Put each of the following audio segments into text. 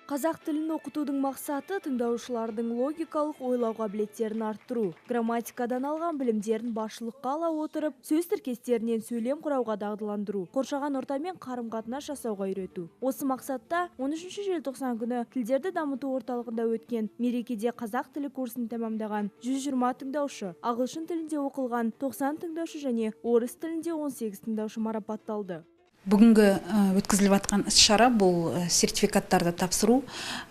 Қазақ тілін оқытудың мақсаты – тыңдаушылардың логикалық ойлау қабілеттерін арттыру, грамматикадан алған білімдерін басшылыққа ала отырып, сөз тіркестерінен сөйлем құрауға дағдыландыру, қоршаған ортамен қарым-қатынас жасауға үйрету. Осы мақсатта 13 желтоқсан күні Тілдерді дамыту орталығында өткен мерекеде қазақ тілі курсын тәмамдаған 120 тыңдаушы, ағылшын тілінде оқылған 90 тыңдаушы және орыс тілінде 18 тыңдаушы марапатталды. Бүгінгі өткізіліп жатқан іс-шара – бұл сертификаттарды тапсыру.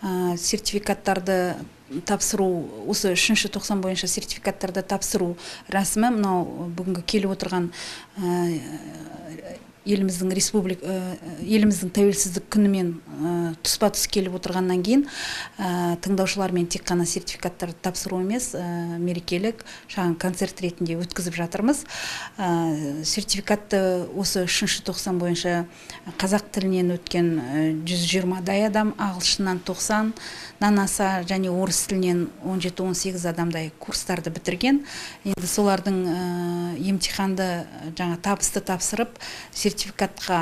Сертификаттарды тапсыру, осы үшінші тоқсан бойынша сертификаттарды тапсыру рәсімі. Мынау бүгінгі келіп отырған еліміздің тәуелсіздік күнімен тұспа тұс келіп отырғаннан кейін, тыңдаушылармен тек қана сертификаттарды тапсыру емес, мерекелік шағын концерт ретінде өткізіп жатырмыз. Сертификатты осы үшінші тоқсан бойынша қазақ тілінен өткен 120-дай адам, ағылшыннан 90-нан аса және орыс тілінен 17-18 адамдай курстарды бітірген. Енді солардың емтиханды жаңа табысты тапсырып, сертификатқа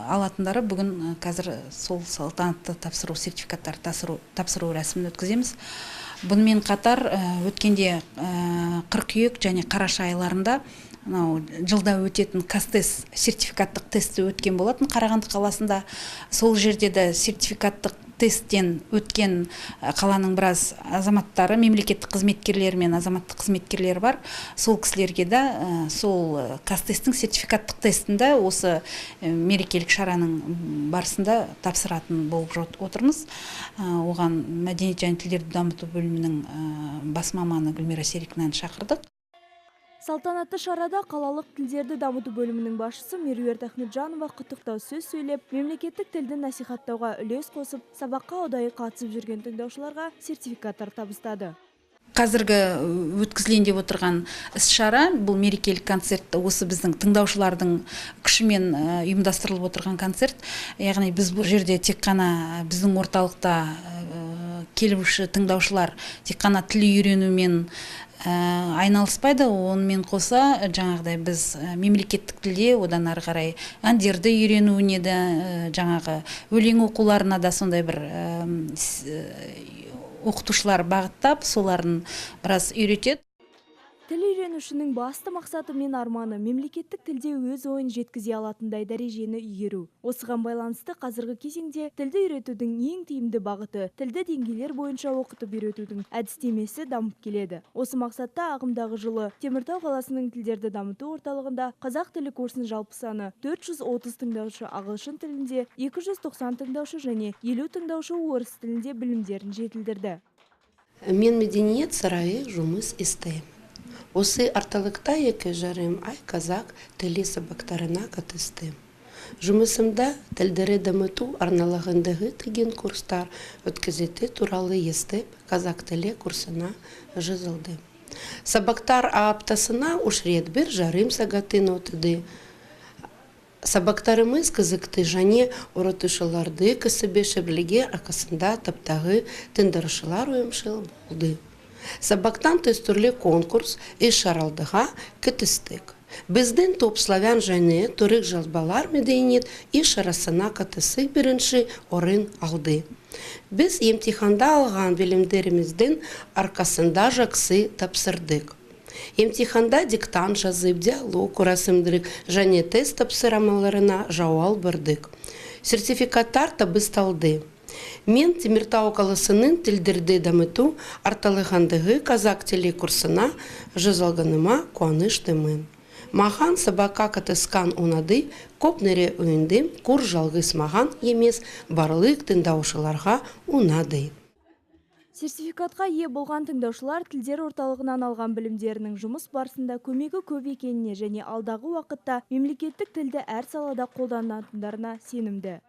алатындары бүгін, қазір сол салтанатты тапсыру, сертификаттар тапсыру рәсімін өткіземіз. Бұнымен қатар өткенде қыркүйек және қараша айларында мынау жылда өтетін ҚазТест сертификаттық тесті өткен болатын Қарағанды қаласында. Сол жерде де сертификаттық тесттен өткен қаланың біраз азаматтары, мемлекеттік қызметкерлері мен азаматтық қызметкерлері бар. Сол кісілерге де сол ҚазТесттің сертификаттық тестінде осы мерекелік шараның барысында тапсыратын болып отырмыз. Оған мәдениет және тілдерді дамыту бөлімінің бас маманы Гүлмира Серікнаны шақырдық. Салтанатты шарада қалалық тілдерді дамыту бөлімінің басшысы Меруерт Ахметжанова құттықтау сөз сөйлеп, мемлекеттік тілді насихаттауға үлес қосып, сабаққа ұдайы қатысып жүрген тыңдаушыларға сертификаттар табыстады. Қазіргі өткізілейін деп отырған іс-шара – бұл мерекелік концерт, осы біздің тыңдаушылардың күшімен ұйымдастырылып отырған концерт. Яғни біз бұл жерде тек қана біздің орталықта келуші тыңдаушылар тек қана тіл үйренумен айналыспайды, онымен қоса жаңағыдай біз мемлекеттік тілде одан ары қарай әндерді үйренуіне де, жаңағы өлең оқуларына да сондай бір оқытушылар бағыттап, соларын біраз үйретеді. Тіл үйренушінің басты мақсаты мен арманы – мемлекеттік тілде өз ойын жеткізе алатындай дәрежені игеру. Осыған байланысты қазіргі кезеңде тілді үйретудің ең тиімді бағыты – тілді деңгейлер бойынша оқытып үйретудің әдістемесі дамып келеді. Осы мақсатта ағымдағы жылы Теміртау қаласының Тілдерді дамыту орталығында қазақ тілі курсын жалпы саны 430 тыңдаушы ағылшын тілінде, 290 тыңдаушы және 50 тыңдаушы орыс тілінде білімдерін жетілдірді. Мен мәдениет сарайы жұмыс істеймін. Осы орталықта 2,5 ай қазақ тілі сабақтарына қатыстым. Жұмысымда тілдері дамыту арналығындағы тегін курстар өткізетін туралы естіп, қазақ тілі курсына жазылдым. Сабақтар аптасына 3 рет 1,5 сағаттан өтеді. Сабақтарымыз қызықты және үйретушілердің кәсіби шеберлігі арқасында топтағы тыңдаушылар ұйымшыл болды. Сабақтан тыс түрлі конкурс, іс-шараларға қатыстық. Біздің топ славян және түрік жазбалар мәдениет іс-шарасына қатысып, бірінші орын алды. Біз емтиханда алған білімдеріміздің арқасында жақсы тапсырдық. Емтиханда диктант жазып, диалог құрастырдық және тест тапсырмаларына жауап бердік. Сертификаттар табысталды. Мен Теміртау қаласының тілдерді дамыту орталығындағы қазақ тілі курсына жазылғаныма қуаныштымын. Маған сабаққа қатысқан ұнады, көп нәрсе үйрендім, курс жалғыз маған емес, барлық тыңдаушыларға ұнады. Сертификатқа ие болған тыңдаушылар тілдер орталығынан алған білімдерінің жұмыс барысында көмегі көп екеніне және алдағы уақытта мемлекеттік тілді әр салада қолданатындарына сенімді.